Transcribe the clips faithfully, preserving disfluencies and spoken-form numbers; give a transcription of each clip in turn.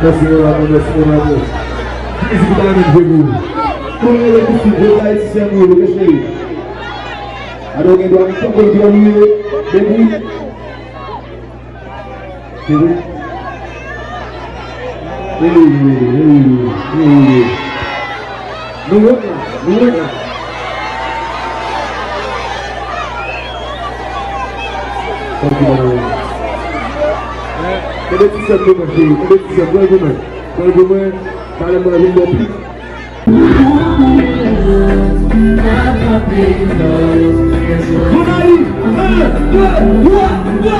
Mèsi, mon amour, mèsi, mon amour. Mèsi pou talè, men, je vous. Kounye a, le kou sou gwo Ayisyen, mwen, ok, cheri. Alò, gen dwa, gen dwa, depi. Depi. Hey, hey, hey, hey. Nou wè la, nou wè la. Thank you, mama. Kenbe ti sèm pou mwen, cheri. Kenbe ti sèm. Pran l pou mwen. Pran l pou mwen. Talè mwen vin bò plis. Mon mari, un, deux, trois, go!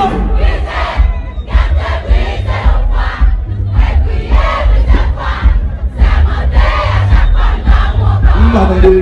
M pa tande.